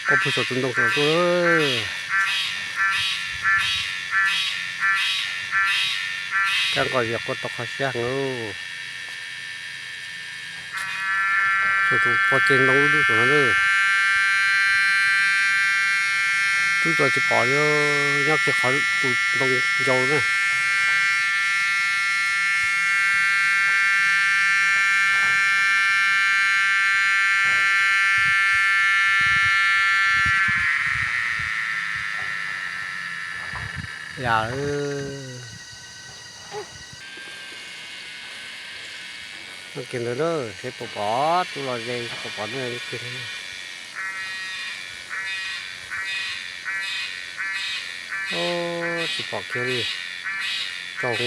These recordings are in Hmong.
Quaj pug saum tus ntoo saum tuaj. Kab nqos zias quaj tau qhov siab heev lauj. Saum tus pob ceg ntoo lub dub saum no na. Tub tsuas tsis pom li, nyob kiag qhov tus ntoo ncau na. Yam no kiag ntawd na, seb puas pom tub los ze, puas pom na. Tsis pom kiag li. Tsaug.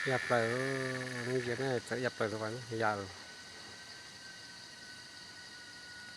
Ya plaws, ntsia na, txawm ya plaws no, ya.